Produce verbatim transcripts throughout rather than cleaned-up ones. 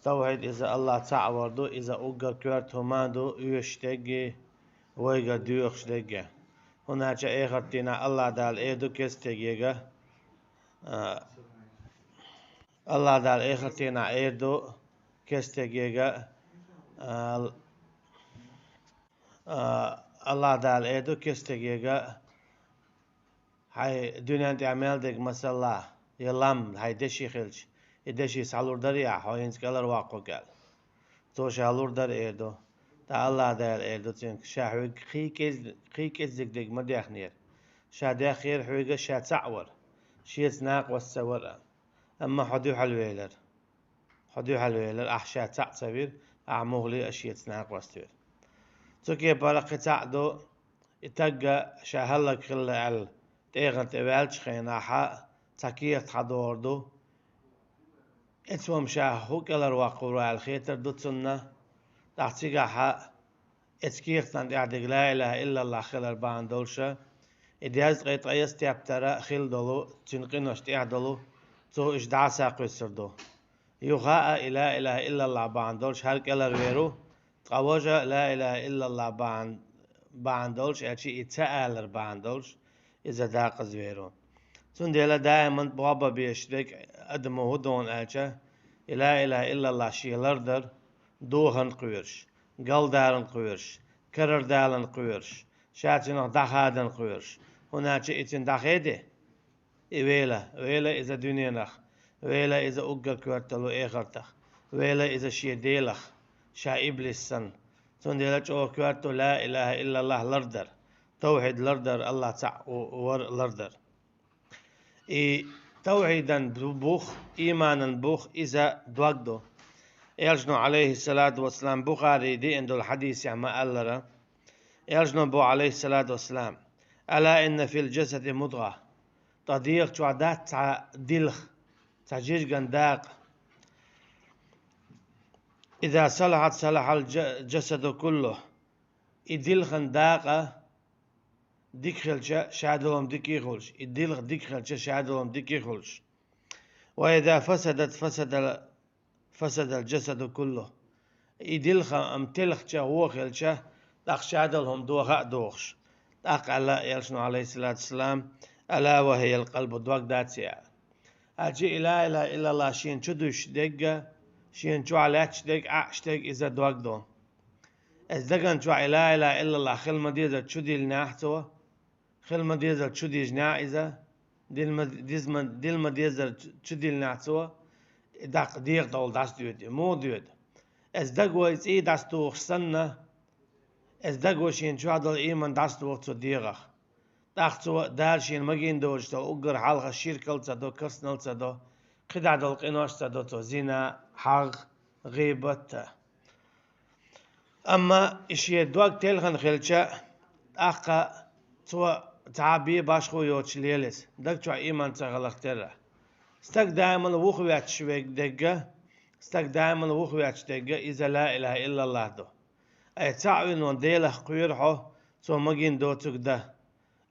Тавхьид иза Аллах цхьаъ вар ду, иза уггар коьрта хӀума ду, оьшуш дерг а, вайгара доьхуш дерг а. ХӀунда аьлча эхарт дийнахь Аллах Дала эр ду кестегега, а, Аллах Дала эхарт дийнахь эр ду кестегега, а, а, Аллах Дала эр ду кестегега, хьайн дуьнен тӀехь мел дерг масала, я лам хьайн деши хилча, и деши схьалур дарий ахь, хьо хӀинца кӀелхьарваккхарг аьлла. Цо ша лур дара эр ду. ТӀаккха Аллах Дала эр ду цуьнга: ша хьоьга кхин кӀез-, кхин кӀеззиг дерг ма дехнера. Ша дехнера хьоьга ша цхьаъ вар, шеца накъост ца вар а. Амма хьо дуьхьал велар. Хьо дуьхьал велар, ахь ша цхьаъ ца вир, ахь муххале а шеца накъост вир. Цу кепара кхин цхьаъ ду, и таг а ша хӀаллакьхилла аьлла, тӀегӀан тӀе ваьллачу хенахь цхьа кехат хьадохур ду. Эцу хӀума ша хӀу кӀелхьарваккхур ву аьлла хетар ду цунна. ТӀаккха цигахь эцу кехатан тӀехь дерг ла илаха иллаллах хилар бахьана долуша, и дезткъе ткъайесна тептар а хилла долу, цуьнан къиношна тӀехь долу, цо уьш дӀаса а кхуьссур ду. Юха а и ла илаха иллаллах бахьана долуш хӀара кӀелхьарвер ву, ткъа важа ла илаха иллаллах бахьана, бахьана долуш, аьлча и ца алар бахьана долуш, иза дакъазвер ву. Цундела даиман бохба безаш дерг адамо хӀун ду аьлча, и ла илаха иллаллах шен лардар, дохарна кхоьруш, галдарна кхоьруш, карардаларна кхоьруш, ша цуьнах дӀахадана кхоьруш, хӀунда аьлча и цуьнан дӀахеде, и вела, вела иза дуьненах, вела иза уггар коьрта долу эхартах, вела иза шен делах, ша иблис санна. Цундела чӀогӀа коьрта ду ла илаха иллаллах лардар, тавхьид лардар, Аллах цхьаъ ву-, вар лардар. И тавхьидан бу-, бух, ийманан бух иза дог ду. Элчано, алейхиссалату вассалам, Бухари деана долу хьадисехь ма-аллара, Элчано боху, алейхиссалату вассалам: «Ала инна фил джасади мудгӀа». Ткъа дегӀа чохь дац цхьа дилха, цхьа жижиган дакъа. «Иза салахьат, салахьал джа-, джасаду куллу». И дилхан дакъа дика хилча, шадолам дика а хуьлуш. И дилха дика хилча, шадолам дика а хуьлуш. «Ва иза фасадат, фасадал, фасадал джасаду куллу». И дилха ам телхча, вон хилча, тӀаккха шадолу хӀума доха а дохуш. ТӀаккха аьлла Элчано, алейхиссалату вассалам: «Ала ва хиял къалбу», дог дац и аьлла. Аьлча и ла илаха иллаллах шена чу дуьсуш дерг а, шена чохь лаьтташ дерг а, Ӏаш дерг а иза дог ду. Эс даган чохь и ла илаха иллаллах хила ма-дезар чу диллинехь цо, хила ма-дезар чу дижинехь иза, дилма, дизма, дилма дезар чу диллинехь цо, и даккха дегӀа тӀехула дӀасадоьду, муха доьду? Эс даго и цӀий дӀасатухуш санна, эс даго шена чохь долу ийман дӀасатуху цо дегӀах. ТӀаккха цо Дала шена магийна доцуш долу уггар хьалха ширкал ца до, каснал ца до, кхидӀа долу къинош ца до цо, зина, хьагӀ, гӀийбат а. Амма и шен дог телхина хилча, тӀаккха цо цхьа а бен башхо йоцуш лела иза, даг чохь ийман ца хиларх терра. Стаг даиман вухаветташ верг дерг а, стаг даиман вухаветташ дерг а иза ла илаха иллаллах ду. Айхьа цхьаъ вина волу Делах кхоьру хьо, цо магийна доцург дан.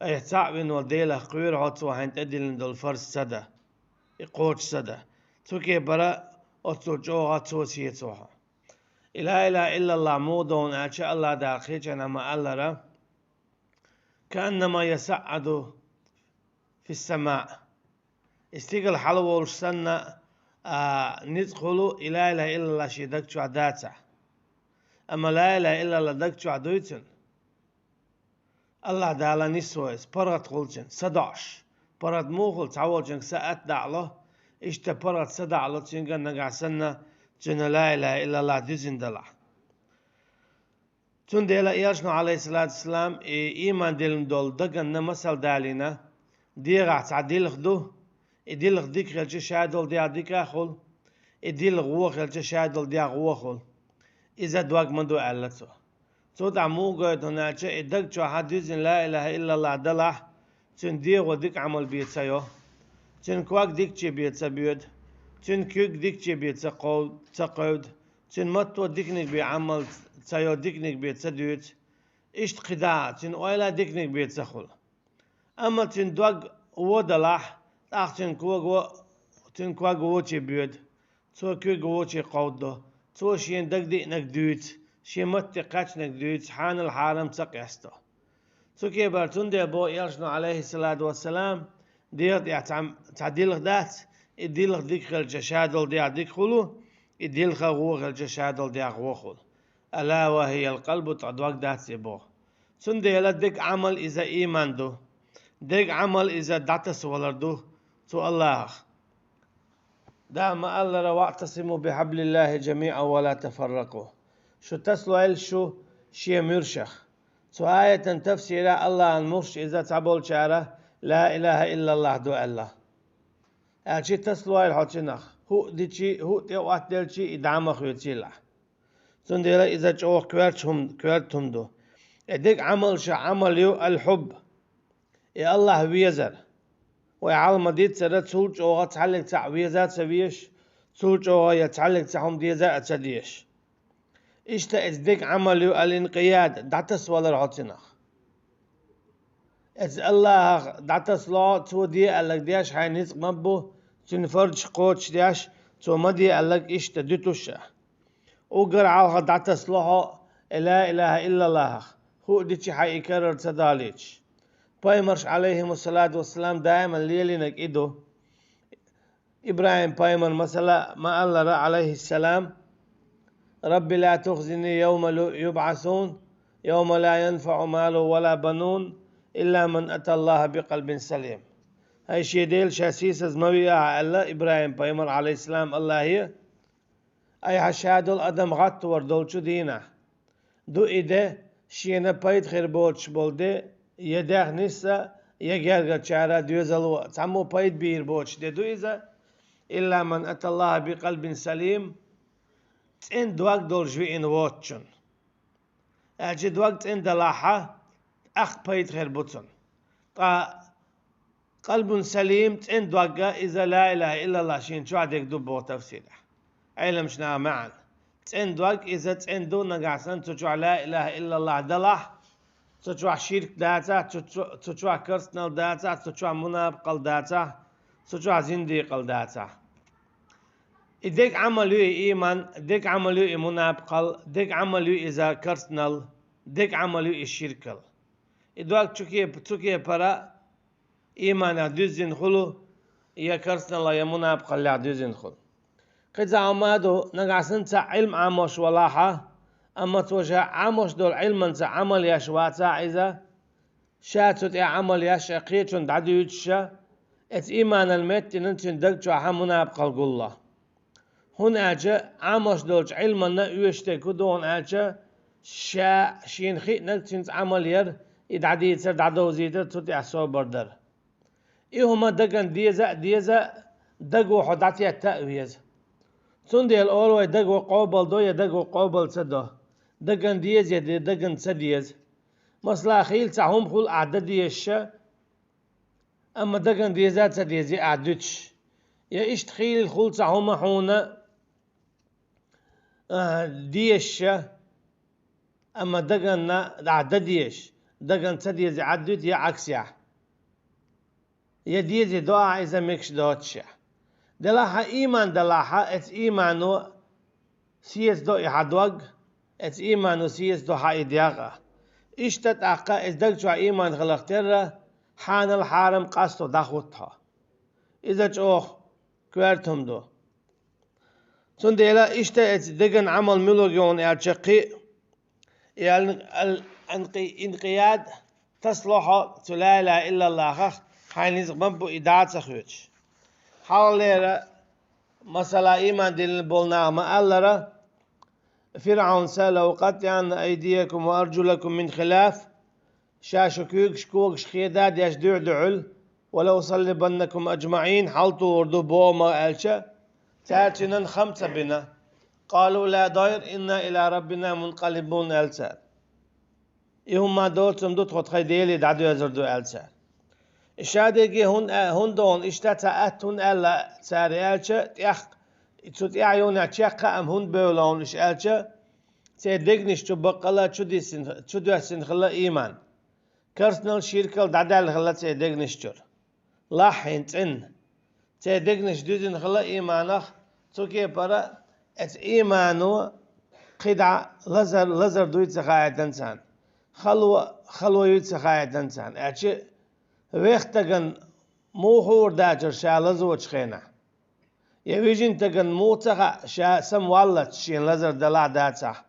Айхьа цхьаъ вина волу Делах кхоьру хьо, цо хьайна тӀедиллина долу фарз ца дан, и кхочуш ца дан. Цу кепара оццул чӀогӀа цо сецо хьо. И ла илаха иллаллах муха ду аьлча, Аллах Дала кхечанхьа ма-аллара: «Кааннама ясаӀаду фиссамаъ». И стигала хьалаволуш санна, а, ницкъ хуьлу, и ла илаха иллаллах шен даг чохь дацахь. Амма ла илаха иллаллах даг чохь дуй цуьнан, Аллах Дала нисво иза, паргӀат хуьлу цуьнан, садоӀуш. ПаргӀат муха хуьлу, цхьаволчуьнга са атта дӀа а ло, иштта паргӀат са дӀа а ло цуьнга нагахь санна, цуьнан ла илаха иллаллах дуьзина далахь. Цундела Элчано, алейхиссалату вассалам, и ийман диллина долу даганна масал далийна, дегӀахь цхьа дилха ду, и дилха дика хилча, шадолу дегӀ дика а хуьлу, и дилха вон хилча, шадолу дегӀ вон хуьлу. Иза дог ма ду, аьлла цо. Цо тӀехь муха гойту аьлча, и даг чохь дуьзина ла илаха иллаллах далахь, цуьнан дегӀо дика Ӏамал бен ца йо, цуьнан ког дикаче бен ца боьду, цуьнан куьг дикаче бен ца кхов-, ца кхевду, цуьнан матто диканиг бен Ӏамал ца йо, диканиг бен ца дуьйцу, иштта кхидӀа а, цуьнан ойла диканиг бен ца хуьлу. Амма цуьнан дог вон далахь, тӀаккха цуьнан ког вон, цуьнан ког воче боьду. Цо куьг воче кховдадо. Цо шена дагадиънарг дуьйцу, шен матте кхаьчнарг дуьйцу, хьанал-хьарам ца къесто. Цу кепара цундела боху элчано, алейхиссалату вассалам, дегӀа тӀехь цхьа, цхьа дилха дац, и дилха дика хилча, ша долу дегӀ дика хуьлу, и дилха гӀо хилча, ша долу дегӀ гӀо хуьлу. Ала ва хиял къалбу, ткъа дог дац и боху. Цундела дерг Ӏамал иза ийман ду. Дерг Ӏамал иза дӀатасавалар ду цу Аллахах. Дала ма-аллара: «ВаӀтасиму бихьаблиллахи жамиӀан ва ла тафарракъу». Шу тасалойла шу шен муьршах. Цу аятан тафсира Аллахьан мурш иза цхьаболчара «Ла илаха иллаллах» ду аьлла. Аьлчи тасалойла хьо цунах, хӀуъа дичи, хӀуъа тӀе а оттаделчи, и дӀа ма хуьйцийла. Цундела иза чӀогӀа коьрта хӀум-, коьрта хӀума ду. И дерг Ӏамалша Ӏамал ю аль-хьубб. И Аллахь везар. Вай хьалха ма-дийццара, цул чӀогӀа цхьаллиг цхьаъ веза а ца везаш, цул чӀогӀа я цхьаллиг цхьа хӀума деза а ца дезаш. Иштта иза дерг Ӏамал ю аль-инкъияд, дӀатасавалар хьо цунах. Иза Аллахьах дӀатасало, цо де аьлларг деш, хьайн ницкъ ма бу, цуьнан фарзаш кхочушдеш, цо ма де аьлларг иштта дуьтуш а. Уггар хьалха дӀатасало хьо, и ла илаха иллаллахах, хӀуъа дичи хьайн и карара ца далийташ. Пайхамарш, алейхимуссалату вассалам, даиман лелийнарг и ду. ИбрахӀим пайхамар, масала, ма-аллара, алейхиссалам: «Рабби ла тухзини йовма лу-, юбӀасун, йовма ла янфаӀу малу ва ла банун, илла ман аталлаха бикъалбин салим». ХӀай шен Дела, ша сийсаз ма виахьа, аьлла ИбрахӀим пайхамар, алейхиссалам, Аллахье. Айхьа ша долу адам гӀаттавар долчу дийнахь. Ду и де, шена пайда хир боцуш болу де, я дехнисса, я гергарчара доьзало а, цхьаммо пайда бийр боцуш де ду иза, илла ман аталлаха бикъалбин салим, цӀена дог долуш виъна воцучун. Аьлча дог цӀена далахьа, тӀаккха пайда хир бу цунна. Ткъа къалбун салим, цӀена догга иза ла илаха иллаллах шена чохь дерг ду боху тафсирехь. Ӏеламчу наха маьӀна. ЦӀена дог иза цӀена ду, нагахь санна цу чохь ла илаха иллаллах далахь, цу чохь ширк дацахь, цу, цу, цу чохь карстнал дацахь, цу чохь мунапкъал дацахь, цу чохь зиндикъал дацахь. И дерг Ӏамал ю и ийман, дерг Ӏамал ю и мунапкъал, дерг Ӏамал ю иза карстнал, дерг Ӏамал ю и ширкал. И дог чу кеп-, цу кепара ийманех дуьззина хуьлу, я карстналлах, я мунапкъаллех дуьззина хуьлу. Кхин цхьа хӀума а ду, нагахь санна цхьа Ӏилма Ӏамош валахьа, амма цо ша Ӏамош долу Ӏилманца Ӏамал еш вацахь иза, ша цу тӀехь Ӏамал еш а, кхечунна дӀадуьйцуш а, эца ийманан меттина цуьнан даг чохьа мунапкъал гулло. ХӀунда аьлча Ӏамош долчу Ӏилманна оьшуш дерг хӀун ду хьуна аьлча, ша шена хиънарг цуьнца Ӏамал яр, и дӀадийцар, дӀадовзийтар, цу тӀехь собар дар. И хӀума даган деза а деза, даго хьо дӀатетта а веза. Цундела олу вай, даго къобал до я даго къобал ца до, даган деза я даган ца деза. Масала, хийла цхьа хӀума хуьлу ахь дан дезаш а, амма даган деза а ца деза ахь дуьтуш. Я иштта хийла хуьлу цхьа хӀума хьуна, а, дезаш а, амма даганна ахь дан дезаш, даган ца деза ахь дуьту я Ӏаксехь. Я деза до ахь иза мегаш доцуш а. Делахь а, ийман далахьа, эца иймано сецадо и хьан дог, эца иймано сецадо хьан и дегӀ а. Иштта тӀаккха эца даг чохь ийман хиларх терра, хьанал-хьарам къасто дӀахӀутту хьо. Иза чӀогӀа коьрта хӀума ду. Цундела иштта эца деган Ӏамал муьлург ю хьуна аьлча кхин, и ал-, ал-, анкъи-, инкъияд тасало хьо цу ла илаха иллаллахах, хьайн ницкъ ма бу и дӀа а ца хоьцуш. Хьалхалера, масала, ийман диллина болу наха ма-аллара, ФирӀавнца: «ЛаукъаттиӀанна айдиякум ва аржулакум мин хилаф», ша шу куьйгаш, когаш хеда а деш дуьхь-дуьхьал, «ва лаусаллибаннакум аджмаӀин», хьалтухур ду боху ма аьлча, цара цуьнан хам ца бина. «Къалу ла дайр, инна ила раббина мункъалибун», аьлла цара. И хӀума доцург ду, тхо тхайн Деле дӀадоьзур ду, аьлла цара. И шадерриге хӀун а-, хӀунда хьуна иштта цхьа атта хӀунда аьлла цара аьлча, тӀех-, цу тӀехь йолчу чекх а хӀунда бевлла хьуна уьш аьлча, церан дегнаш чу баккъала чу диссина, чу доьссина хилла ийман. Карснал, ширкал дӀадаьлла хилла церан дегнаш чуьра. Лахьийна, цӀена. Церан дегнаш дуьзина хилла ийманах, Цу кепара эца иймано кхидӀа лазар, лазар дуй ца хаийтан царна, хало, хало юй ца хаийтан царна. Аьлча вехтаган муха хуур дацар ша лазочу хенахь? Я вижинтаган муха ца хаьа ша самаваллалц шен лазар далахь дацахь?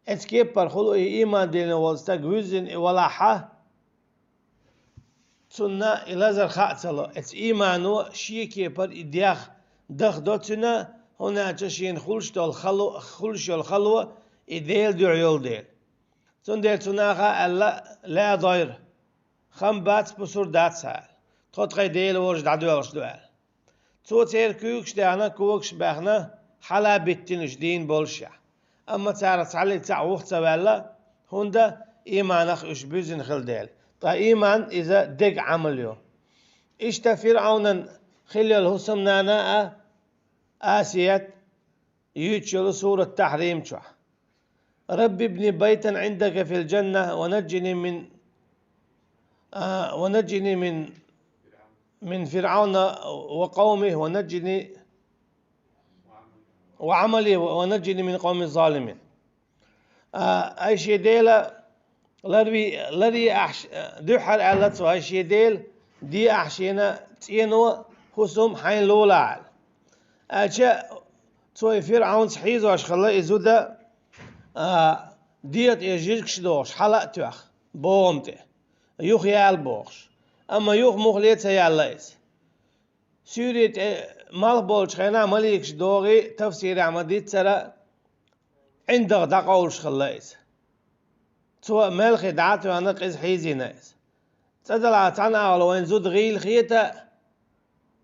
Эца кепара хуьлу и ийман диллина волу стаг вуьззина и валахьа, цунна и лазар хаа ца ло. Эца иймано шен кепара и дегӀ дахдо цуьнан, хӀунда аьлча шена хуьлуш долу хало, хуьлуш йолу хало и Делан дуьхьа йолу дела. Цундела цу наха аьлла: «Ла дайр, хам бац, бусур дац хьан», аьлла. «Тхо тхайн Дела волуш дӀадоьлхуш ду», аьлла. Цо церан куьйгаш даьхна, когаш баьхна, хьала биттина уьш дийна болушехь. Амма царах цхьаллиг цхьаъ юха ца ваьлла, хӀунда ийманах уьш буьззина хилла дела. Ткъа ийман иза деган Ӏамал ю. Иштта ФирӀавнан хилла йолу хӀусамнана а, Асият, юьйцуш йолу сурат Тахьрим чохь: «Рабби ибни байтан Ӏиндака фил джанна ва наджини мин, а, ва наджини мин, мин ФирӀавна ва къавмихи ва наджини, ва Ӏамали ва наджини мин къавми залимин». А, ай шен Дела, ларви-, ларъе ахь ш-, дуьххьара аьлла цо, ай шен Дела, де ахь шена цӀено хӀусам хьайна лулахь аьлла. Аьлча цо и ФирӀавнца хьийзош хилла и зуда, а, дегӀа тӀе жижигаш дохуш, хьала а тоьхна, богӀам тӀе, юха яла бохуш. Амма юха муххале а ца яьлла иза. Суьйре тӀе малх болчу хенахь маликаш догӀий тафсирехь ма-дийццара, ӀиндагӀа дӀакъовлуш хилла иза. Цо малхе дӀа а тоьхна, къиза хьийзийна иза. ЦӀа далахь цхьана агӀор вайн зуда гӀийла хета,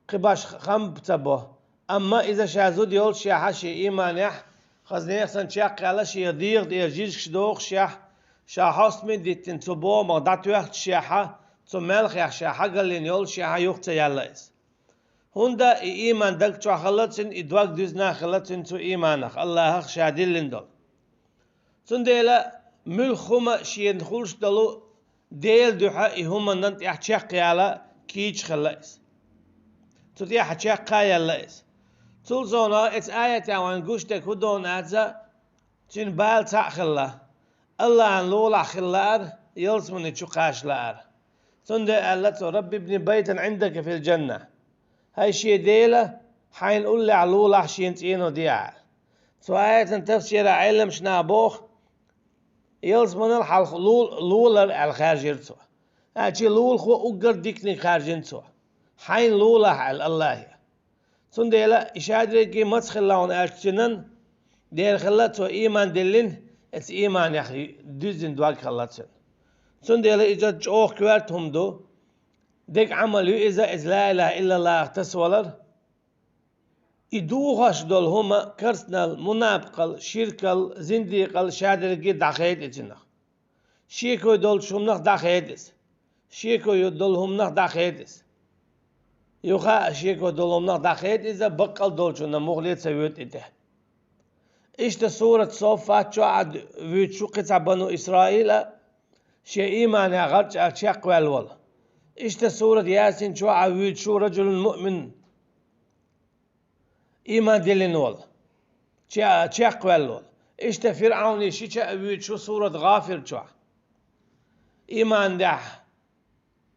кхин башха хам ца бо. Амма иза ша зуда йолушехь а шен ийманехь, хаза нехан санна чекхъяьлла шен дегӀа тӀера жижигаш дохушехь, ша хьостаме а диттина цу богӀамах дӀатоьхначехь а, цу малхех ша хьагаллина йолушехь а юха ца яьлла иза. ХӀунда и ийман даг чохь хилла цуьнан, и дог дуьзна хилла цуьнан цу ийманах, АллахӀах ша диллина долу. Цундела муьлхха хӀума шена хуьлуш долу Делан дуьхьа и хӀуманна тӀехь чекхъяла кийча хилла иза. Цу тӀехь чекх а яьлла иза. Цул совнаха эцу аятехь вайн гуш дерг хӀун ду аьлча, цуьнан бала цхьаъ хилла. АллахӀан лулахь хила лаара, ялсамани чу кхача лаара. Цундела аьлла цо: «Рабби ибни байтан Ӏиндака фил джанна». ХӀай шен Дела, хьайна уллехь лулахь шена цӀено де аьлла. Цу аятан тафсирехь Ӏеламнаха боху, ялсаманал хьалха лул-, лулар аьлла хаьржира цо. Аьлча лулахо уггар диканиг хаьржина цо. Хьайна лулахь аьлла АллахӀе. Цундела и шадерриге маца хилла хьуна аьлча цуьнан, дера хилла цо ийман диллина, эцу ийманех дуьззина дог хилла цуьнан. Цундела иза чӀогӀа коьрта хӀума ду, деган Ӏамал ю иза, иза ла илаха иллаллахӀах тасавалар. И духуш долу хӀума карснал, мунапкъал, ширкал, зиндикъал шадерриге дӀахеда и цуьнах. Шеко долчу хӀуманах дӀахеда иза. Шеко долу хӀуманах дӀахеда иза. Юха а шеко долу хӀуманах дӀахеда иза, баккъал долчунна муххале а ца воьду и тӀе. Иштта сурат Соффат чохь а вуьйцуш ву кхин цхьа Бану Исраил а, шен ийманехь гӀарчӀа чекхваьлла волу. Иштта сурат Ясин чохь а вуьйцуш ву раджулун муъмин, ийман диллина волу, че-, чекхваьлла волу. Иштта ФирӀавни шича а вуьйцуш ву сурат ГӀафир чохь. Ийманехь,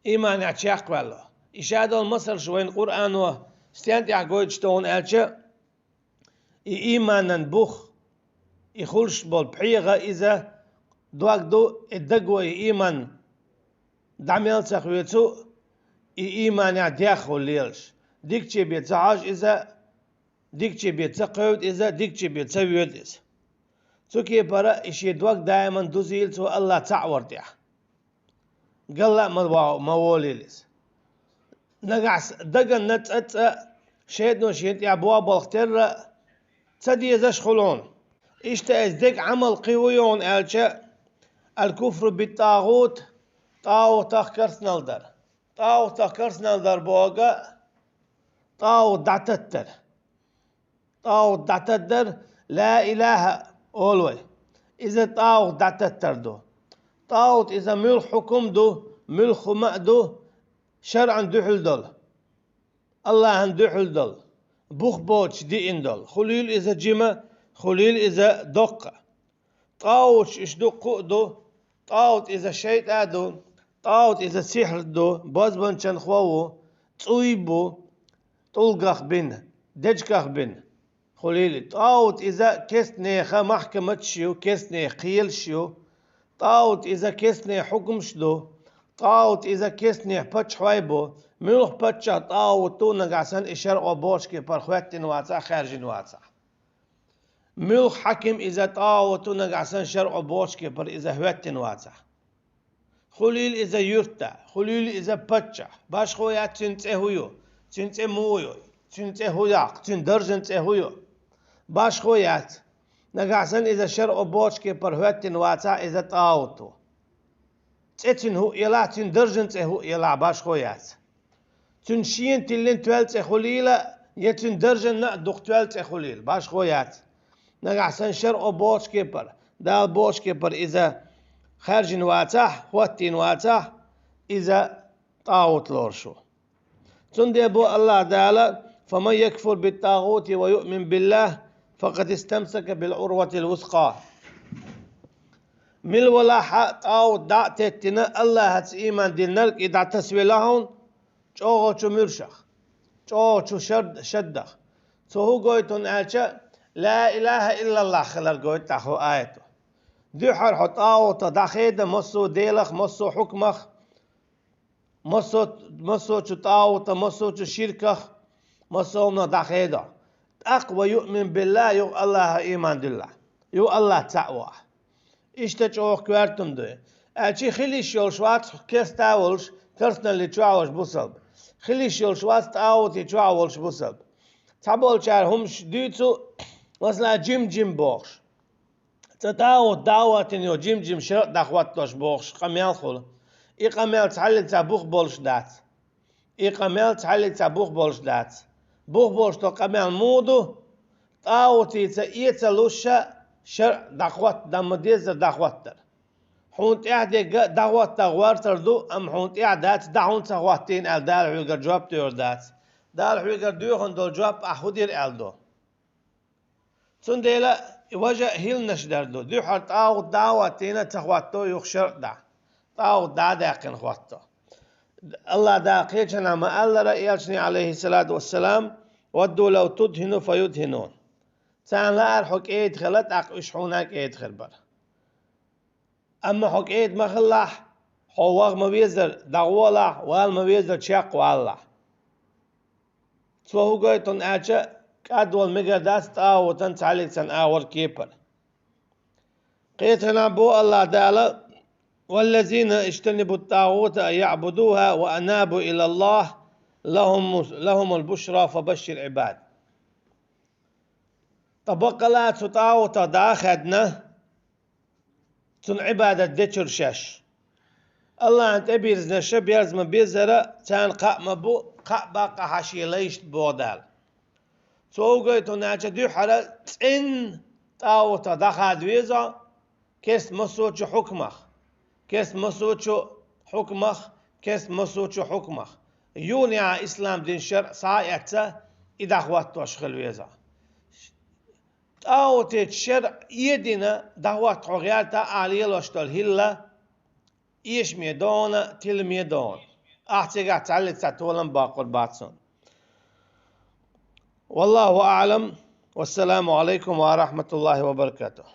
ийманехь чекхваьлла. И шадолу масалш вайн Къуръано стен тӀехь гойтуш ду хьуна аьлча, и ийманан бух, и хуьлуш болу пхьегӀа иза дог ду, и даго и ийман дӀа мел ца хоьцу, и ийманехь дегӀ хуьлу лелаш. Дикаче бен ца хьожу иза, дикаче бен ца кхевду иза, дикаче бен ца воьду иза. Цу кепара и шен дог даиман дузийла цо АллахӀ цхьаъ вар тӀехь. Галла а ма ва-, ма волийла иза. Нагахь с-, даганна цӀа-цӀа шайтано шена тӀехь боху балха терра ца дезаш хуьлу хьуна. Иштта иза деган Ӏамал кхин хӀун ю хьуна аьлча, аль-куфру бит-тӀагӀут, тӀагӀутах карснал дар. ТӀагӀутах карснал дар боху, тӀагӀут дӀататтар. ТӀагӀут дӀатаддар, ла илаха олу вай. Иза тӀагӀут дӀататтар ду. ТӀагӀут иза муьлхха хьукум ду, муьлхха хӀума а ду, шарӀан дуьхьал долу, АллахӀан дуьхьал долу, бух боцуш диъна долу. Хуьлийла иза жима, хуьлийла иза доккха. ТӀагӀуташ уьш дуккха а ду, тӀагӀут иза шайтӀа а ду, тӀагӀут иза сихьр а ду, бозбанчанхо а ву, цӀуй а бу, тӀулгах бина, дечигах бина. Хуьлийла, тӀагӀут иза кестнеха махкаматаш ю, кестнеха кхелаш ю, тӀагӀут иза кестнеха хьукмаш ду, тӀагӀут иза кестнеха паччахьой бу, муьлха паччахь тӀагӀут ву, нагахь санна и шарӀо бохучу кепара хӀоьттина вацахь, хаьржина вацахь. Муьлха хьаким иза тӀагӀут ву, нагахь санна шарӀо бохучу кепара иза хӀоьттина вацахь. Хуьлийла иза юьртда, хуьлийла иза паччахь, башхо яц цуьнан цӀе хӀун ю, цуьнан цӀе муха ю, цуьнан цӀе хӀун яккха, цуьнан даржан цӀе хӀун ю. Башхо яц. Нагахь санна иза шарӀо бохучу кепара хӀоьттина вацахь, иза тӀагӀут ву. ЦӀе цуьнан хӀун а елахь, цуьнан даржан цӀе хӀун а елахь, башхо яц. Цуьнан шена тиллина тоьлла цӀе хуьлийла, я цуьнан даржанна а дукха тоьлла цӀе хуьлийла, башхо яц. Нагахь санна шарӀо бохучу кепара, Дала бохучу кепара иза хаьржина вацахь, хӀоттийна вацахь, иза тӀагӀут лоруш ву. Цундела боху АллахӀ Дала: «Фаман якфур бит-тӀагӀути ва юъмин биллахӀ, факъад истамсака бил-Ӏурватил-вускъа». Мила валахь а тӀагӀут дӀа а теттина, АллахӀаца ийман диллинарг и дӀатасавелла хьуна, чӀогӀачу муьршах, чӀогӀачу шар-, шаддах. Цо хӀун гойту аьлча, ла илахӀа иллаллахӀ хилар гойту тӀаккха хӀокху аято. Дуьххьара хьо тӀагӀутах дӀахеда массо а делах, массо а хьукмах, массо, массочу тӀагӀутах, массочу ширках, массо а хӀуманах дӀахеда. ТӀаккха ва юъмин биллахӀ, юха АллахӀах ийман дилла. Юха АллахӀ цхьаъ вахь. Иштта чӀогӀа коьртаниг ду. Аьлча хила йиш йолуш вац керста а волуш, керстаналли чохь а волуш бусалба. Хила йиш йолуш вац тӀагӀути чохь а волуш бусалба. Цхьаболчара хӀумаш дуьйцу, масала, жим-жим бохуш. Цкъа тӀагӀут дӀа а хӀоттийна, йо, жим-жим шарӀ дӀахӀоттош бохуш къамел хуьлу. И къамел цхьаллица бух болуш дац. И къамел цхьаллица бух болуш дац. Бух болуш долу къамел муха ду? ТӀагӀутица эца луш шарӀ дӀахӀотта, дан ма-деззара дӀахӀоттар. Хьуна тӀаьхьа дерг дӀахӀотта гӀортар ду, амма хьуна тӀаьхьа дац, дӀа хьуна ца хӀоттийна аьлла, Дала хьоьгара жоп лур дац. Дала хьоьгара доьхна долу жоп ахь хӀун дира аьлла ду. Цундела важа а хӀилланаш дар ду. Дуьххьара тӀагӀут дӀа а хӀоттийна, ца хӀотто юха шарӀ дӀа. ТӀагӀут дӀа а даьккхина хӀотто. АллахӀ Дала кхечанхьа ма-аллара, элчане, Ӏалайхиссалату вассалам: «Вадду лав тудхӀину фаюдхӀинун». Царна лаьара хьо кӀеда хила, тӀаккха уьш хьуна а кӀеда хир бара. Амма хьо кӀеда ма хилалахь, хьо ваха ма-веззара дӀагӀолахь, вала ма-веззара чекхвалалахь. Цо хӀун гойту аьлча, кӀадвала мегар дац тӀагӀутан цхьаллица агӀор кепара. Кхечанхьа боху АллахӀ Дала: «Валлазина иджтанабу т-тӀагӀута ан яӀбудухӀа ва анабу илаллахӀ, лахӀумул бушра фабашшир Ӏибад». Ткъа баккъала цу тӀагӀутах дӀа а хаьдна, цунна Ӏибадат дечуьра шаьш. АллахӀна тӀебирзинарш берза ма-беззара, царна кхаъ ма-бу, кхаъ баккъахьа шен лайшна боху Дала. Цо хӀун гойту аьлча, дуьххьара цӀенна тӀагӀутах дӀахада веза, керста массочу хьукмах, керста массочу хьукмах, керста массочу хьукмах. Юха а ислам дин шарӀ схьа а эцна, и дӀахӀоттош хила веза. ТӀагӀутечу шарӀ эдина дӀахӀотта хьо гӀерта ахь лелош долу хӀилла, эшаме догӀу, тиламе догӀу. Ахь цигахь цхьаллица толам баккхур бац хьуна. ВаллахӀу аӀлам. Вассаламу Ӏалайкум ва рахьматуллахӀи ва баракатухӀ.